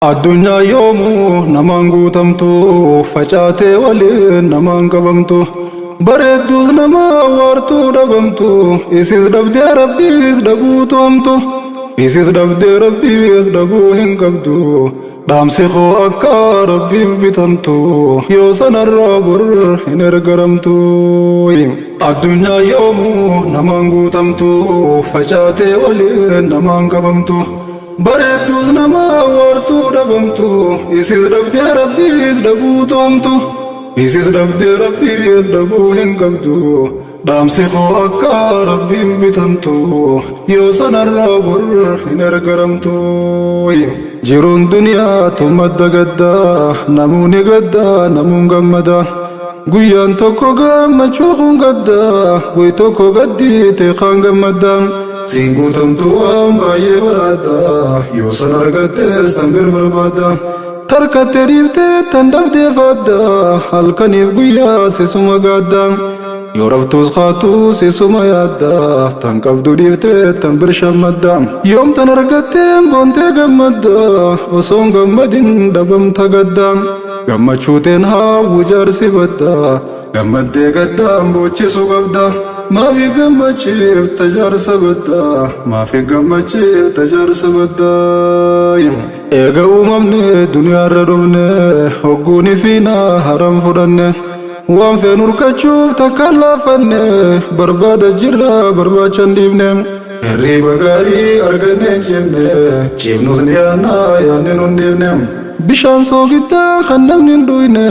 Addunyaa yoomuu namaan guutamtu, facaatee waliin namaan qabamtu, bareedduus nama waartuu dhabamtu, isis dhabdee Rabbiis dhabuutu hamtu, isis dhabdee Rabbiis dhabuu hin qabdu. Dhaamsi koo akka Rabbiif bitamtu, yoo sanarraa bor hin ergaramtu. Addunyaa yoomuu namaan guutamtu, facaatee waliin namaan qabamtu, bareedduus nama waartuu dhabamtu, isis dhabdee Rabbiis dhabuutu hamtu, isis dhabdee Rabbiis dhabuu hin qabdu. Dhaamsi koo akka Rabbiif bitamtu, yoo sanarraa bor hin ergaramtu. Jiruun duniyaa tun madda gaddaa, namuuni gaddaa, namuun gammada. Guyyaan tokko gammachuu kun gaddaa, guy tokko gaddiite kaan gammadda. Siin guutamtu waan baay'ee baraadda, yoo san argattes tan bir barbaadda. Tarkattee dhiiftee tan dhabdee faadda, halkaniif guyyaa sisuma gaadda. Yoo raftuus kaatuu sisuma yaadda, tan qabdu dhiiftee tan bir shammadda. Yoom tan argatteen boontee gammadda, osoon gammadin dhabamta gadda. Gammachuuteen haawwu jaarsi badda, gammaddee gaddaan boochisu qabda. Maafi gammachiifta jaarsa badda, maafi gammachiifta jaarsa badda. Eega uumamne duniyaarra dhufne, hogguuni fiinaa haram fudhanne. Waan feenu urkachuuf takkaan laafanne, barbaada jirra barbaachan dhiifne. Hirriba gaarii arganne hin ciifne, ciifnus ni yaannaa yaadne nun dhiifne. Bishaan soogiddaa kan namni hin dhuyne,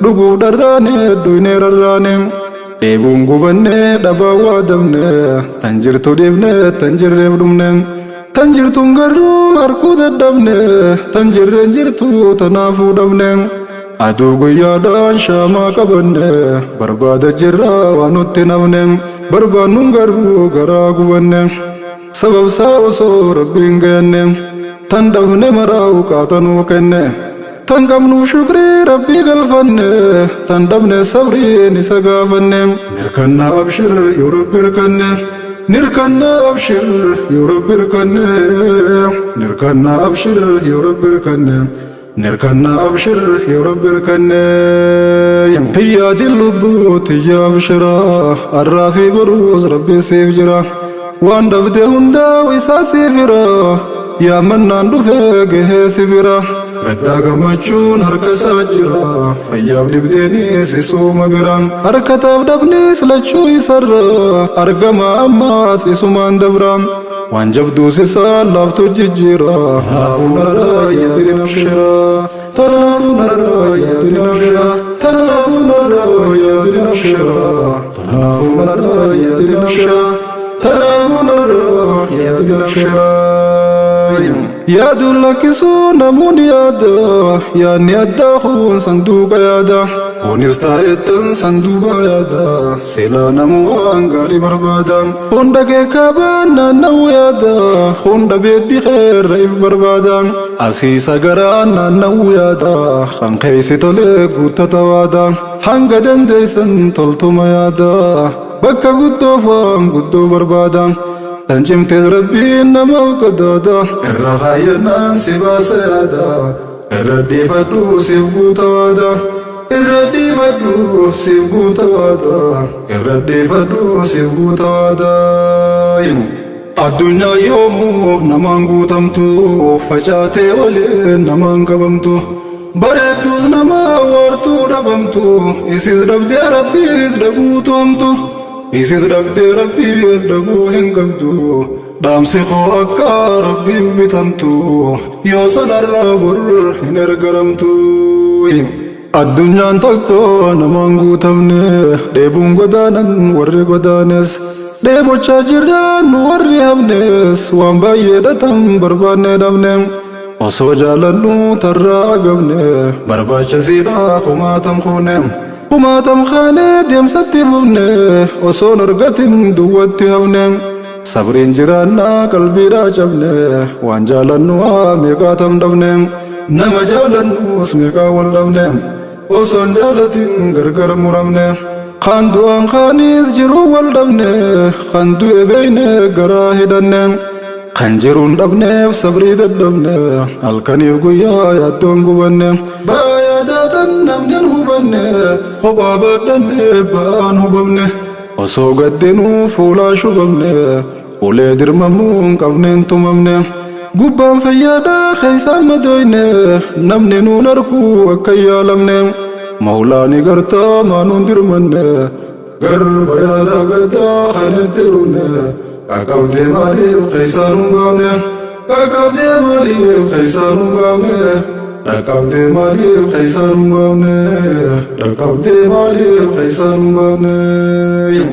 dhuguuf dharraane dhuyne rarraane. Dheebuun gubanne dhabaa waadamne, tan jirtu dhiifne tan jirreef dhumne. Tan jirtuun garuu harkuu dadhabne, tan jirreen jirtu tanaafuu dhabne. Aduu guyyaadhaan shaamaa qabanne, barbaada jirra waan nutti nafne, barbaannuun garuu garaa gubanne. Sababsaa osoo Rabbiin gayanne, tan dhabne maraa uqaatanuu kenne. Tan qabnuuf shukrii Rabbii galfanne, tan dhabne sabriin isa gaafanne. Nirkanna abshir yoo Rabbi hirkanne, nirkanna abshir yoo Rabbi hirkanne, nirkanna abshir yoo Rabbi hirkanne, nirkanna abshir yoo Rabbi hirkanne. Hiyyaadin lubbuu tiyya abshira, arraa fi boruus Rabbi siif jira. Waan dhabde hundaa isaa siif hira, yaamannaan dhufee gahee si bira. Gaddaa gammachuun harka isaa jira, fayyaaf dhibdeenis isuma bira. Harkataaf dhabnis lachuu isarra, argama ammaas isumaan dabra. Waan jabduus isaa laaftu jijjiira, tanaafuu narraa yaadin abshira. Tanaafuu narraa yaadin abshira. Tanaafuu narraa yaadin abshira. Tanaafuu narraa yaadin abshira. Tanaafuu narraa yaadin abshira. Yaaduun lakkisuu namoonni yaada, yaadni addaa kun sanduuqa yaada. Kunis taa'ettan sanduuqa yaada, silaa namu waan gaarii barbaada. Hunda keekaabaan naanna'uu yaada, hunda beeddi keerra if barbaada. Asiisa garaan naanna'uu yaada, kan keessi tolee guuttata waada. Hanga dandeessan toltuma yaada, bakka guddoof waan guddoo barbaada. Tan cimtees Rabbiin namaaf qadaada, irra kaayyannaan si baasa yaada. Irra dhiifadhu siif guuta waada, irra dhiifadhu siif guuta waada, irra dhiifadhu siif guuta waada. Addunyaa yoomuu namaan guutamtu, facaatee waliin namaan qabamtu, bareedduus nama waartuu dhabamtu, isis dhabdee Rabbiis dhabuutu hamtu, isis dhabdee Rabbiis dhabuu hin qabdu. Dhaamsi koo akka Rabbiif bitamtu, yoo sanarraa bor hin ergaramtu. Addunyaan tokko namaan guutamne, dheebuun godaanan warri godaanes, dheebochaa jirra nu warri hafnes, waan baay'ee dhatan barbaanne dhabne. Osoo jaalannu tarraa agabne, barbaachisiidha kumaatam kuune. Kumaatam kaanee deemsatti fufne, osoon argatin duwwatti hafne. Sabriin jiraannaa qalbiidhaa cabne, waan jaalannu haa meeqaatam dhabne. Nama jaalannus meeqaa wal dhabne, osoon jaalatin gargar muramne. Kan du'aan kaanis jiruu wal dhabne, kan du'e beeyne garaa hidhanne. Kan jiruun dhabneef sabrii dadhabne, halkaniif guyyaa yaaddoon gubanne. Ba'aa yaadaatan namni hin hubanne, kophaa baadhanne ba'aan hubamne. Osoo gaddinuu fuulaa shubamne, ulee dirmamuu hin qabneen tumamne. Gubbaan fayyaadhaa keessaan madooyne, namni nuun arguu akka hin yaalamne. Mawlaani gartaa maanuun dirmanne, garba yaada gaddaa kan itti dhumne. Qaqqabdee maaliif keessaan hin baafne? Qaqqabdee maaliif keessaan hin baafne? Dhaqqabdee maaliif keessaan hin baafne? Dhaqqabdee maaliif keessaan hin baafne?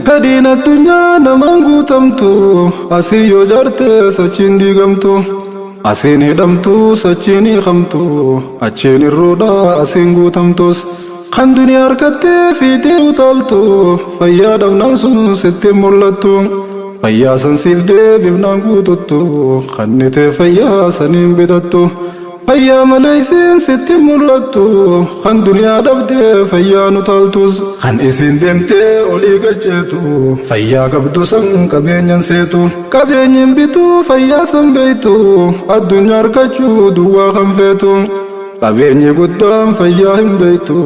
Fedhiin addunyaa namaan guutamtu, asii yoo jaarte sochiin diigamtu. Asiin hidhamtu sochiin hiikamtu, achiin irruudha asiin guutamtus. Kan duniyaa harkattee fiixee utaaltu, fayyaa dhabnaan sun sitti hin mul'attu. Fayyaa san siif deebifnaan guututtu, kannitee fayyaa saniin bitattu. Fayyaa malee isiin sitti hin mul'attu, kan duniyaa dhabdee fayyaan utaaltus. Kan isiin deemtee olii gacheetu, fayyaa qabdu san qabeenyan seetu. Qabeenyin bituu fayyaa san beektu, addunyaa argachuu duwwaa kan feetu. Qabeenyi guddaan fayyaa hin beektu,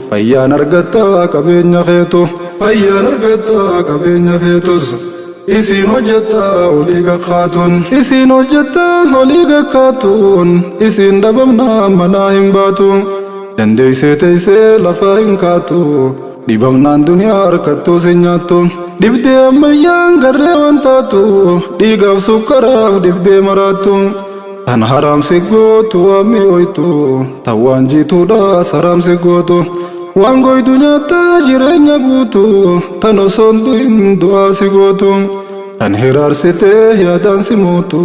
fayyaan argattaa qabeenya feetu. Fayyaan argattaa qabeenya feetus. Isiin hojjettaa olii gakkaatuun. Isiin hojjettaa olii gakkaatuun. Isiin dhabamnaa manaa hin baatu. Dandeessee teessee lafaa hin kaatu. Dhibamnaan duniyaa harkattuu si nyaattu. Dhibdee ammayyaan garree waan taatu. Dhiigaaf sukkaraaf dhibdee maraattu. Tan haraam si gootu waan mi'ooytu. Tan waan jiituudhaas haraam si gootu. Waan goydu nyaattaa jireenya guutu. Tan osoo hin du'in du'aa si gootu. Tan hiraarsitee yaadaan si mootu.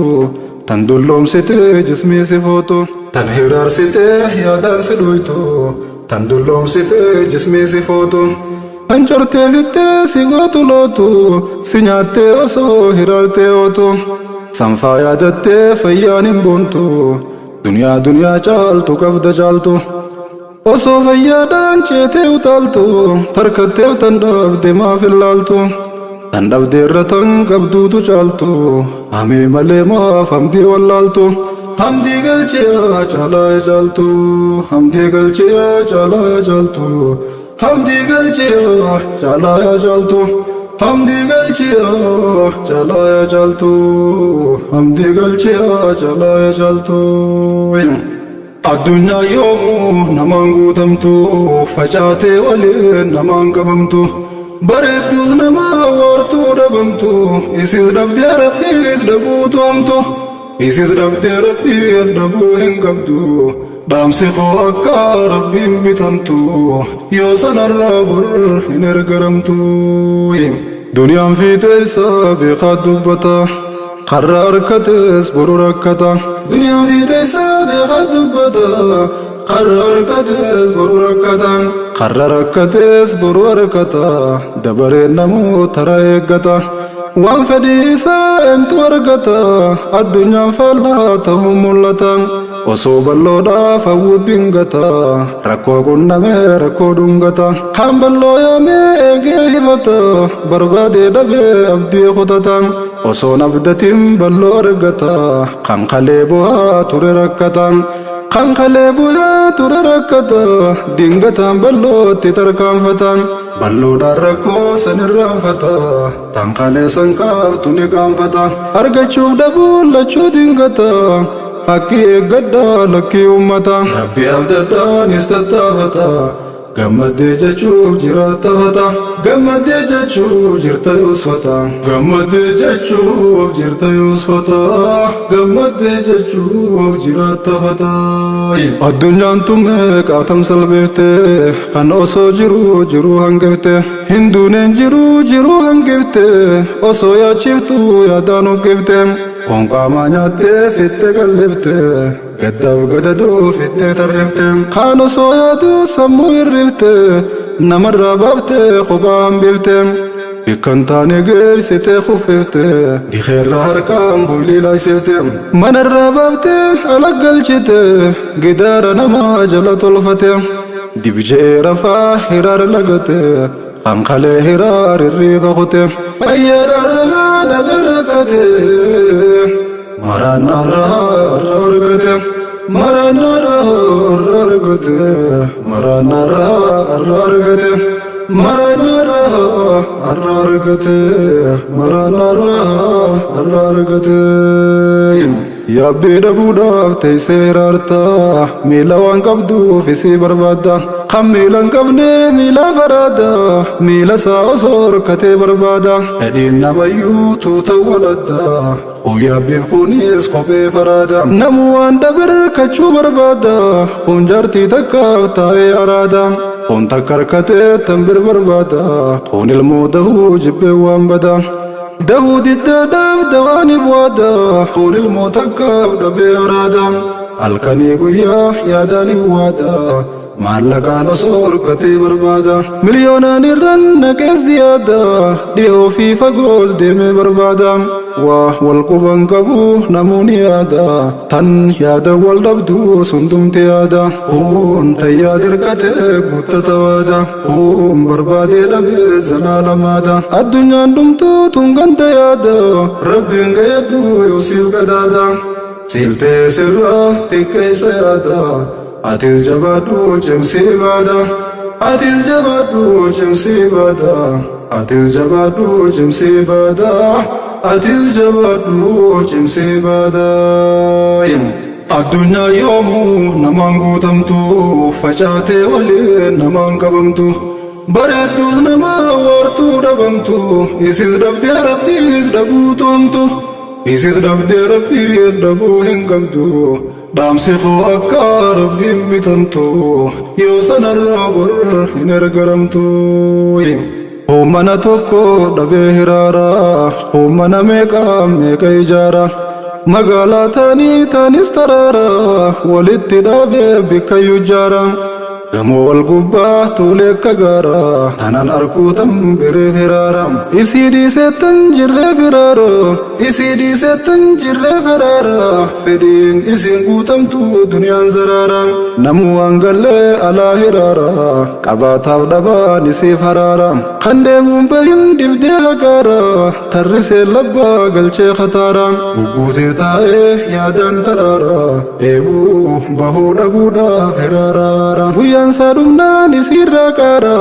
Tan dulloomsitee jismii si footu. Tan hiraarsitee yaadaan si dhuytu. Tan dulloomsitee jismii si footu. Tan cortee fittee si gootu lootu. Si nyaattee osoo hiraartee ootu. Sanfaa yaadattee fayyaan hin boontu. Duniyaa duniyaa caaltu qabda caaltu. Osoo fayyaadhaan ceetee utaaltu, tarkatteef tan dhabde maaf hin laaltu. Tan dhabde irra tan qabduutu caaltu, hamii malee maaf hamdii wallaaltu. Hamdii galchiyaa caalaa caaltu, hamdii galchiyaa caalaa caaltu, hamdii galchiyaa caalaa caaltu. Hamdii galchiyaa caalaa caaltu, hamdii galchiyaa caalaa caaltu. Addunyaa yoomuu namaan guutamtu, facaatee waliin namaan qabamtu. Bareedduus nama waartuu dhabamtu, isis dhabdee rabbiis dhabuutu hamtu. Isis dhabdee rabbiis dhabuu hin qabdu. Dhaamsi koo akka rabbiif bitamtu, yoo sanarraa bor hin ergaramtu. Duniyaan fiixee isaa beekaa dubbata, karra harkatees boru rakkata. Duniyaan fiixee isaa beekaa dubbata, karra harkatees boru rakkata. Karra rakkatees boru harkata, dabareen namuu tara eeggata. Waan fedhii isaa eentu argata, addunyaan faallaa ta'uun mul'ata. Osoo bal'oodhaaf hawwu dingata, rakkoo qunnamee rakkoo dhungata. Kaan bal'oo yaamee eegee hifata, barbaadee dhabee abdii kutata. Osoon abdatiin bal'oo argata, kan kalee bu'aa ture rakkata. Kan kalee bu'aa ture rakkata, dingataan bal'ootti tarkaanfata. Bal'oodhaan rakkoo san irraanfata, tan kalee san kaaftu ni qaanfata. Argachuuf dhabuun lachuu dingata, haqqii eeggadhaa lakkii uummata. Rabbi abdadhaanis tattaafata, gammaddee jechuuf jiraatta fata. Gammaddee jechuuf jirta yoosfata. Gammaddee jechuuf jirta yoosfata. Gammaddee jechuuf jiraatta fata. Addunyaan tun meeqaatam salphifte, kan osoo jiruu jiruu hangifte. Hin duuneen jiruu jiruu hangifte, osoo yaachiftuu yaadaan huqqifte. Foon qaamaa nyaattee fittee qallifte, gaddaaf gadadoo fittee tarrifte. Kaan osoo yaaduu sammuu hirrifte, namarraa baaftee kophaa hambifte. Bikka hin taane geessitee kuffifte, dikeerra harkaan boylii laaysifte. Manarraa baaftee ala galchite, gidaara namaa jala tolfate. Dibje'ee rafaa hiraar lagate, kan kalee hiraar hirriiba kute. Fayyaadhaan dhabe rakkate, Maraanarraa har'a argate. Maraanarraa har'a argate. Maraanarraa har'a argate. Maraanarraa har'a argate. Maraanarraa har'a argate. Yaabbii dhabuudhaaf teessee hiraarta. Miila waan qabduuf isii barbaadda. Kan miila hin qabne miila faraada. Miila isaa osoo horkatee barbaada. Fedhiin namayyuu tuuta waladda. Kun yaabbiif kunis kophee faraada. Namuu waan dhabe hirkachuu barbaada. Kun jaartii takkaaf taa'ee araada. Kun takka harkatee tan bir barbaada. Kun ilmoo dahuu jibbee waan bada. Dahuu diddaadhaaf dawaaniif waada. Kun ilmoo takkaaf dhabee araada. Halkanii guyyaa yaadaaniif waada. Maallaqaan osoo horkatee barbaada. Miliyoonaan irran naqee ziyaada. Dhihoo fi fagoos deemee barbaada. Waa wal quban qabu namoonni yaada. Tan yaada wal dhabdu sundumti yaada. Kun tayyaa dirqatee guuttata waada. Kun barbaadee dhabee zalaalamaadha. Addunyaan dhumtuu tun ganda yaada. Rabbiin gayyadhu yoosiif gadaada. Siiltee sirraa xiqqeessa yaada. Atis jabaadhu cimsii baada. Atis jabaadhu cimsii baada. Atis jabaadhu cimsii baada. Atis jabaadhu cimsii baada. Addunyaa yoomuu namaan guutamtu facaatee waliin namaan qabamtu. Bareedduus nama waartuu dhabamtu isis dhabdee rabbiis dhabuu toomtu. Isis dhabdee rabbiis dhabuu hin qabdu. Dhaamsi koo akka rabbiif bitamtu yoo sanarraa bor hin ergaramtu. Mana tokko dhabee hiraara, mana meeqa meeqa ijaara. Magaalaa taanii taanis taraara, walitti dhaabee bikkayyuu ijaara. Gamoo wal gubbaa tuulee akka gaara, tanan arguutan biree firaara. Isii dhiiseettan jirree firaara, isii dhiiseettan jirree firaara. Fedhiin isiin guutamtu duniyaan zaraara. Namuu waan gallee alaa hiraara, qabaataaf dhabaan isiif haraara. Kan deemuun bahin dibdee hagaara, tarrisee labbaa galchee khataara. Gugguutee taa'ee yaadaan taraara, dheebuu bahuu dhabuudhaaf hiraaraara. Guyyaan isaa dhumnaan isiirraa qaara,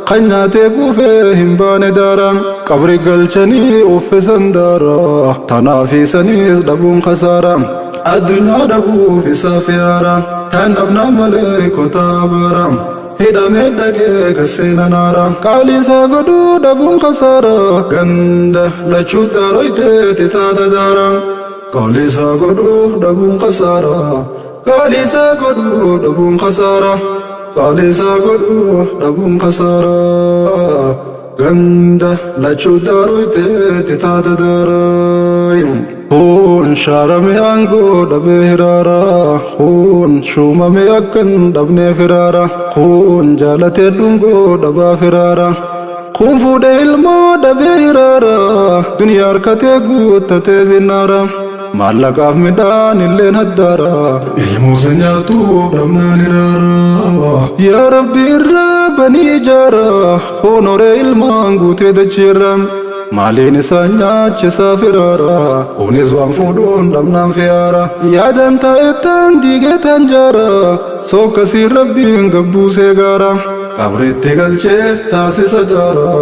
kan nyaatee kuufee hin baane daara. Qabri galchanii uffisan daara, tanaaf isanis dhabuun khasaara. Addunyaa dhabuuf isaaf yaara, kan dhabnaan malee kotaa baara. Hidhamee dhagee gaseena naara, qaalii isaa godhuu dhabuun khasaara. Ganda lachuu daaroytee taata daara. Qaalii isaa godhuu dhabuun khasaara. Qaalii isaa godhuu dhabuun khasaara. Qaalii isaa godhuu dhabuun khasaara. Ganda lachuu daaroytee taata daara. Kun shaarame aangoo dhabee hiraara. Kun shuumame akkan dhabnee firaara. Kun jaalatee dhungoo dhabaa firaara. Kun fuudhee ilmoo dhabee hiraara. Duniyaa harkatee guuttatee zinnaara. Maallaqaaf midhaan illeen haddaara. Ilmuusa nyaatu dhabnaan hiraara. Yaa Rabbi irraa banii ijaara. Kun horee ilmaan guutee dachiirra. Maaliin isaa nyaachisaa firaara. Kunis waan fuudhuun dhabnaan fiyaara. Yaadaan taa'ettaan diigee taan jaara. Sokkasii rabbiin gabbuusee gaara. Qabritti galchee taasisa daara.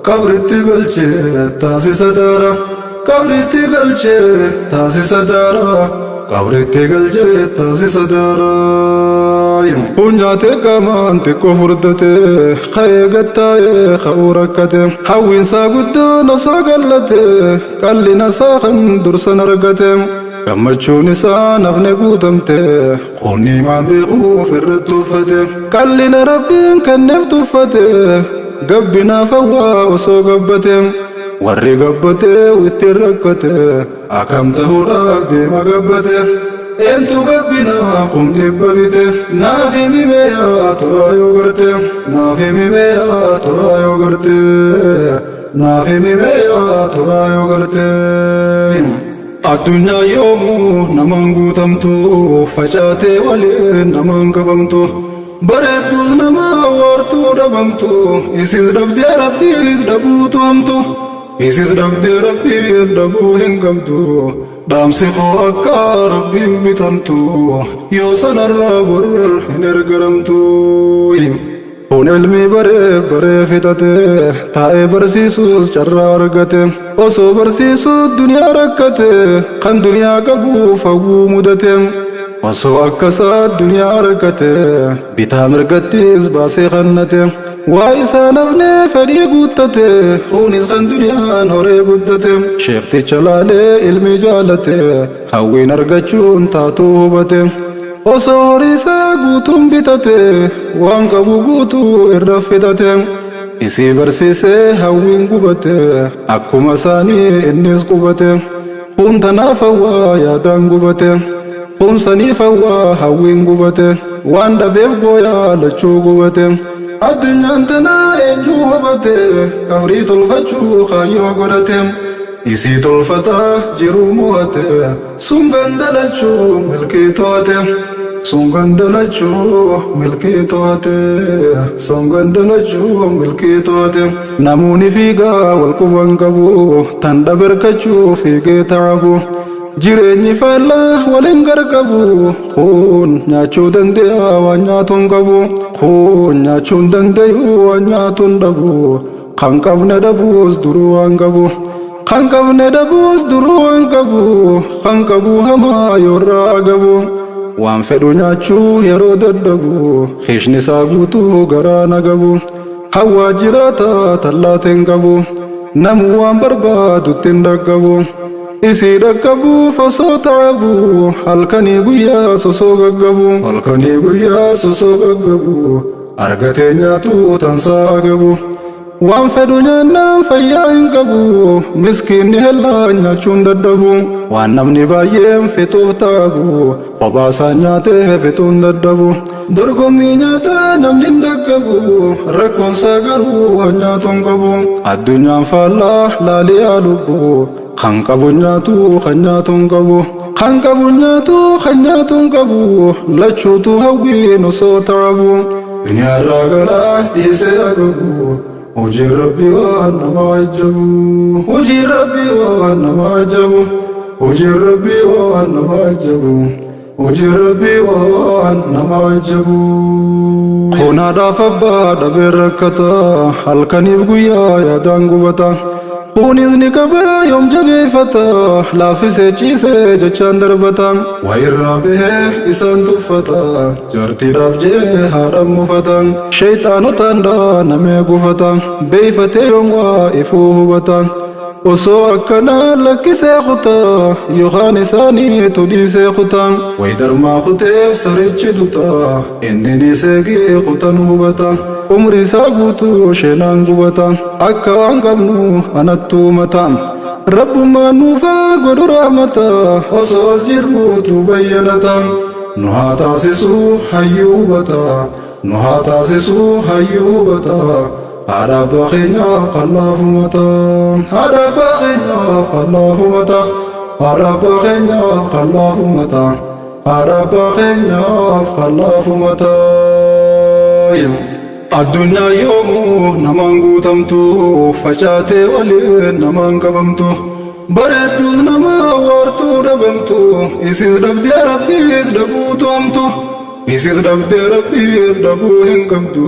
Qabritti galchee taasisa daara. Qabritti galchee taasisa daara. Qabritti galchee taasisa daara. Kun nyaatee qaamaan xiqqoo furdate. Ka'ee gattaa'ee ka'uu rakkate. Hawwiinsaa guddoon osoo gallate. Qallina isaa kan dursan argate. Gammachuun isaa nafne guutamte. Qonni maan beekuuf irratti uffate. Qallina rabbiin kenneef tuffate. Gabbinaaf hawwaa osoo gabbate. Warri gabbate ittiin rakkate. Akkam ta'uudhaaf deema gabbate. Eentu gabbinaaf kun dhibba bite. Naaf himi meeyaa turaa yoo garte. Naaf himi meeyaa turaa yoo garte. Naaf himi meeyaa turaa yoo garte. Addunyaa yoomuu namaan guutamtu facaatee waliin namaan qabamtu. Bareedduus nama waartuu dhabamtu isis dhabdee rabbiis dhabuu toomtu. Isis dhabdee Rabbiis dhabuu hin qabdu. Dhaamsi koo akka Rabbiif bitamtu, yoo sanarraa bor hin ergaramtu. Kun ilmi baree baree fixate, taa'ee barsiisuus carraa argate. Osoo barsiisuu duniyaa rakkate, kan duniyaa qabuuf hawwuu mudate. Osoo akkasaa duniyaa argate, bitaa mirgattis baasee kannate. Waa isaa nafnee fedhii guuttate, kunis kan duniyaan horee guddate. Sheekticha laalee ilmi jaalate, hawwiin argachuun taatuu hubate. Osoo horii isaa guutuun bitate, waan qabu guutuu irra fixate. Isii barsiisee hawwiin gubate, akkuma isaanii innis qubate. Kun tanaaf hawwaa yaadaan gubate, kun saniif hawwaa hawwiin gubate. Waan dhabeef gooyaa lachuu gubate. Addunyaan tanaa eenyu hubate, qabrii tolfachuu kaayyoo godhate. Isii tolfataa jiruu mo'ate, sun gandalachuu milkii to'ate. Sun gandalachuu milkii to'ate. Sun gandalachuu milkii to'ate. Namoonni fiigaa wal quban qabu, tan dhaberkachuu fiigee ta'abu. Jireenyi faallaa waliin gargabu, kun nyaachuu danda'a waan nyaatu hin qabu. Kun nyaachuu hin danda'u waan nyaatu hin dhabu. Kan qabne dhabuus duruu waan qabu. Kan qabne dhabuus duruu waan qabu. Kan qabu hamaa yoorraa agabu. Waan fedhu nyaachuu yeroo dadhabu, keeshni isaa guutuu garaa nagabu. Hawwaa jiraata tallaateen qabu, namuu waan barbaadutti hin dhaqqabu. Isii dhaqqabuuf osoo ta'abu, halkanii guyyaa sosoo gaggabu. Halkanii guyyaa sosoo gaggabu, argatee nyaatu tansaa agabu. Waan fedhu nyaannaan fayyaa hin qabu, miskiinni hellaa nyaachuun dadhabu. Waan namni baay'een fixuuf ta'abu, kophaa isaa nyaatee fixuun dadhabu. Dorgommii nyaataa namni hin dhaqqabu, rakkoonsaa garuu waan nyaatu hin qabu. Addunyaan faallaa laaliyaa lubbu, kan qabu nyaatu kan nyaatu hin qabu. Kan qabu nyaatu kan nyaatu hin qabu, lachuutu hawwiin osoo ta'abu. Duniyaarraa galaa dhiisee agabu, hojii Rabbii waan nama ajjabu. Hojii Rabbii waan nama ajjabu. Hojii Rabbii waan nama ajjabu. Hojii Rabbii waan nama ajjabu. Kun haadhaaf abbaa dhabee rakkata, halkaniif guyyaa yaadaan gubata. Kunis ni qabaa yoom jabeeffata, laaffisee ciisee jechaan darbata. Waa irraa bahee isaan tuffata, jaartiidhaaf jee haadhaan mufata. Sheeyxaanotaan dhaanamee gufata, beeyfatee yoom waa ifuu hubata. Osoo akkanaa lakkisee kutaa, yookaan isaaniitu dhiisee kutaa. Wayi darmaa kuteef sarichi duta, inni ni seegee kutan hubata. Umri isaa guutuu sheenaan gubata, akka waan qabnu anattuu mata. Rabbummaan nuufaa godhu rahmata, osoo as jirruutu bayyanata. Nu haa taasisuu hayyuu hubata, nu haa taasisuu hayyuu hubata. Haadha abbaa keenyaaf kan laafumata. Haadha abbaa keenyaaf kan laafumata. Haadha abbaa keenyaaf kan laafumata. Haadha abbaa keenyaaf kan laafumata. Addunyaa yoomuu namaan guutamtu, facaatee waliin namaan qabamtu. Bareedduus nama waartuu dhabamtu, isis dhabdee Rabbiis dhabuutu hamtu. Isis dhabdee Rabbiis dhabuu hin qabdu.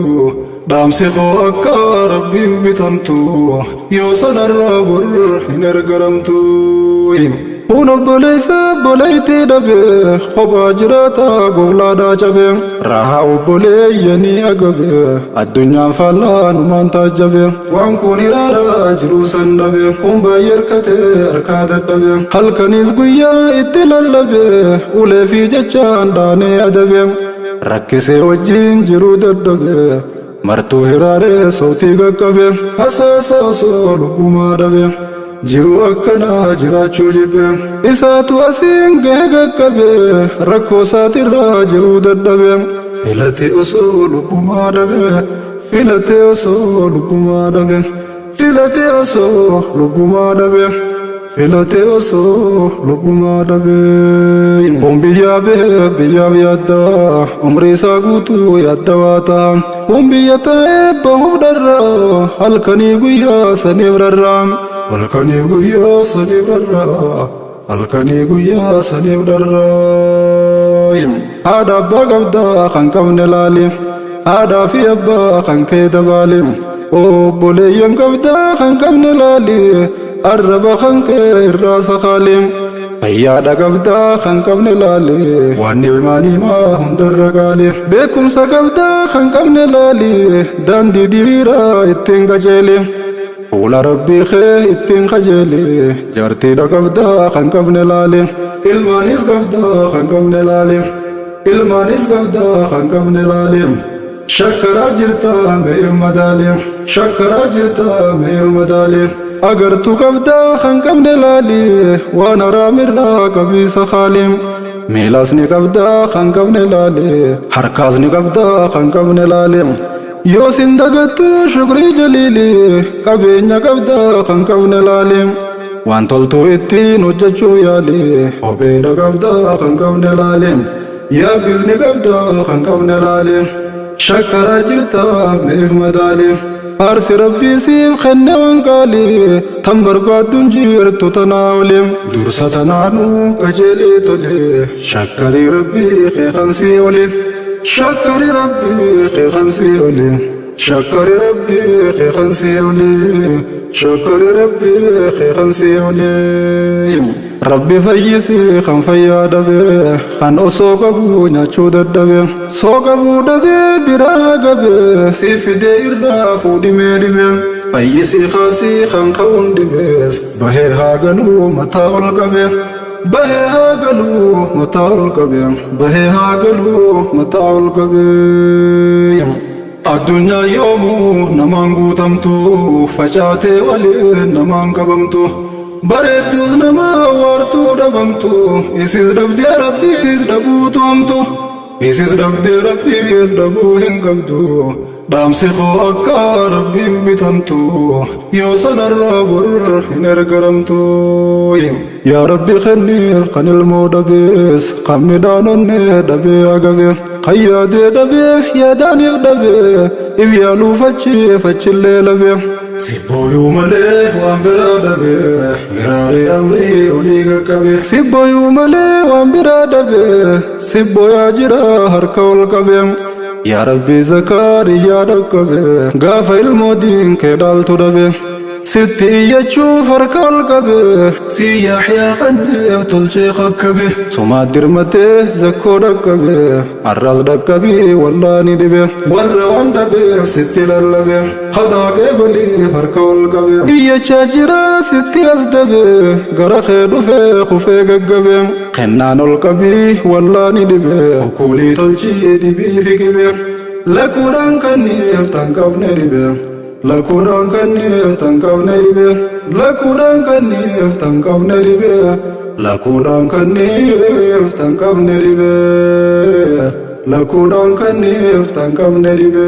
Dhaamsi koo akka Rabbiif bitamtu, yoo sanarraa bor hin ergaramtu. Kun obboleessa obboleettii dhabe, kophaa jiraata goblaadhaa cabe. Rahaa obboleeyyanii agabe, addunyaan faallaa numaan taajjabe. Waan kun iraaraa jiruu san dhabe, kun baay'ee harkatee harkaa dadhabe. Halkaniif guyyaa itti lallabe, ulee fi jechaan dhaanee adabe. Rakkisee wajjin jiruu dadhabe, martuu hiraaree sootii qaqqabe. Hasaasa osoo lubbumaa dhabe, jiruu akkanaa jiraachuu jibbe. Isaatu asiin gahe qaqqabe, rakkoo isaatirraa jiruu dadhabe. Filatee osoo lubbumaa dhabe, filatee osoo lubbumaa dhabe. Filatee osoo lubbumaa dhabe, filatee osoo lubbumaa dhabe. Kun biyyaa bahee biyyaaf yaadda, umrii isaa guutuu yaadda waa ta'a. Kun biyya taa'ee bahuuf dharraa, halkanii guyyaa saniif rarraa. Halkaniif guyyaa saniif dharraa, halkanii guyyaa saniif dharraa. Haadha abbaa qabdaa kan qabne laali, haadhaa fi abbaa kan kee dabaali. Obboleeyyan qabdaa kan qabne laali, arraba kan kee irraa sakaali. Fayyaadha qabdaa kan qabne laali, waan ni'imaan himaa hundarra qaali. Beekumsa qabdaa kan qabne laali, daandii diriiraa ittiin qajeeli. Fuula Rabbii kee ittiin qajeeli. Jaartiidha qabdaa kan qabne laali, ilmaanis qabdaa kan qabne laali. Ilmaanis qabdaa kan qabne laali. Shakkaraa jirtaa mee madaali, shakkaraa jirtaa mee madaali. Agartuu qabdaa kan qabne laali, waan haraamirraa qabiisa haali. Miilas ni qabdaa kan qabne laali, harkaas ni qabdaa kan qabne laali. Yoo sin dagattu shukrii jaliili, qabeenya qabdaa kan qabne laali. Waan toltuu ittiin hojjechuu yaali, kopheedha qabdaa kan qabne laali. Yaabbis ni qabdaa kan qabne laali. Shakkaraa jirtaa meef madaali. Faarsi Rabbii siif kenne waan qaali, tan barbaadduun jirtu tanaa oli. Dursa tanaanuu qajeelee tole, shakkarii Rabbii kee kan sii oli. Shakkari Rabbii kee kan sii oli. Shakkari Rabbii kee kan sii oli. Shakkari Rabbii kee kan sii oli. Rabbi fayyisii kan fayyaa dhabe, kan osoo qabu nyaachuu dadhabe. Soo qabuu dhabee biraa gabe, si fidee irraa fuudhimee dhibe. Fayyisii kaasii kan ka'uun dhibees, bahee haa galuu mataa ol qabe. Bahee haa galuu mataa ol qabe. Bahee haa galuu mataa ol qabe. Addunyaa yoomuu namaan guutamtu, facaatee waliin namaan qabamtu. Bareedduus nama waartuu dhabamtu, isis dhabdee Rabbiis dhabuutu hamtu. Isis dhabdee Rabbiis dhabuu hin qabdu. Dhaamsi koo akka Rabbiif bitamtu, yoo sanarraa bor hin ergaramtu. Yaa Rabbi kenniif kan ilmoo dhabees, kan midhaan onnee dhabee agabe, kan yaadee dhabee yaadaaniif dhabee, if yaaluuf achiif achillee labe. Sibbooyuu malee waan biraa dhabee, miraarii amrii olii qaqqabe. Sibbooyuu malee waan biraa dhabee, sibbooyaa jira harka ol qabe. Yaa Rabbi Zakariyaa dhaqqabe, gaafa ilmoo diin kee dhaaltu dhabe. Sitti iyyachuuf harka ol qabe, si Yaxyaa kanneef tolchee kakkabe. Sumaat dirmatee zakkoo dhaqqabe, har'as dhaqqabii wallaani dhibe. Warra waan dhabeef sitti lallabe, kadhaa qeebaliif harka ol qabe. Iyyachaa jira sitti as dabe, gara kee dhufee kufee gaggabe. Kennaan ol qabii wallaani dhibe, okuulii tolchii dibii fiqibe. Lakkuudhaan kanniif tan qabne dhibe. Lakkuudhaan kanniif tan qabne dhibe. Lakkuudhaan kanniif tan qabne dhibe. Lakkuudhaan kanniif tan qabne dhibe. Lakkuudhaan kanniif tan qabne dhibe.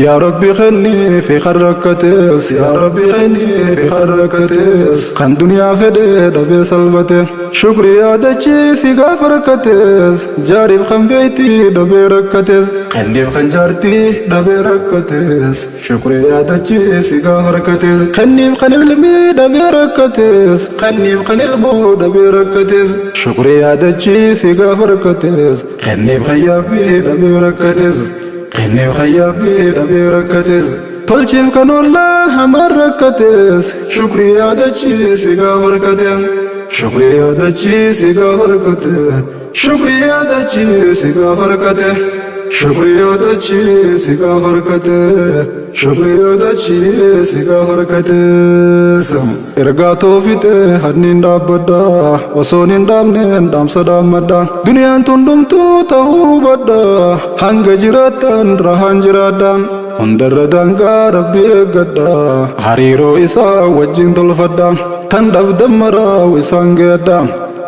Yaa Rabbi kenniif kan rakkates, yaa Rabbi kenniif kan rakkates, kan duniyaa fedhe dhabee salphate. Shukri yaadachiisi gaafa rakkates, jaariif kan beektii dhabee rakkates, kenniif kan jaartii dhabee rakkates, shukri yaadachiisi gaafa rakkates, kenniif kan ilmii dhabee rakkates, kenniif kan ilmoo dhabee rakkates, shukri yaadachiisi gaafa rakkates, kenniif kan yaabbii dhabee rakkates, kenniif kan yaabbii dhabee rakkates. Tolchiif kan ollaa hamaan rakkates, shukri yaadachiisi gaafa rakkate. Shukri yaadachiisi gaafa rakkate. Shukri yaadachiisi gaafa rakkate. Shukri yaadachiisi gaafa rakkate. Shukri yaadachiisi gaafa rakkates. Ergaa toofitee hanniin dhaabbadha, osoon hin dhaabneen dhaamsa dhaammadha. Duniyaan tun dhumtuu ta'uu hubadha, hanga jiraattan rahaan jiraadha. Hundarra daangaa Rabbi eeggadha, hariiroo isaa wajjin tolfadha. Tan dhabdan maraa isaan geedha.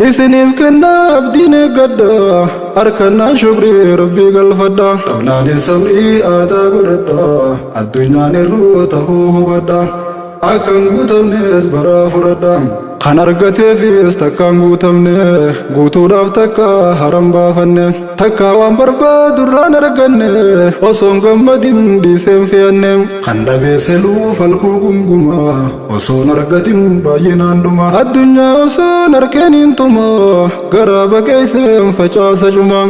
Isiniif kennaa abdiin eeggadha, harkannaan shukrii Rabbii galfadha. Dhabnaanis sabrii aadaa godhadha, addunyaan irruu ta'uu hubadha. Akkan guutamnes baraa fudhadha. Kan argateefis takkaan guutamne, guutuudhaaf takka haram baafanne, takka waan barbaadurraan arganne, osoon gammadin dhiiseen fe'anne. Kan dhabeesseluu falkuu gunguma, osoon argatin baay'inaan dhuma. Addunyaa osoon arkeen tuma, garaa baqeesseen facaasa cuma.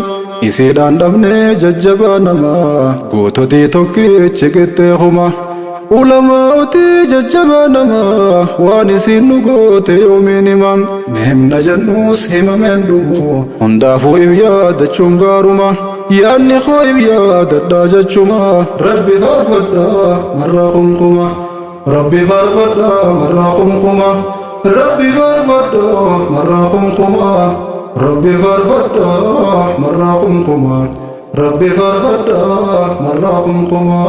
Isiidhaan dhabnee jajjabaa namaa, goototii tokkichi qixxee huma. Ulamaa'otii jajjabaa namaa, waan isiin nu goote yoomiin hima. Ni himna jennus himameen dhumu, hundaafuu if yaadachuun gaaruma. Yaadni koo if yaadadhaa jechuma. Rabbi faarfadhaa marraa kumkuma. Rabbi faarfadhaa marraa kumkuma. Rabbi faarfadhaa marraa kumkuma. Rabbi faarfadhaa marraa kumkuma. Rabbi faarfadhaa marraa kumkuma.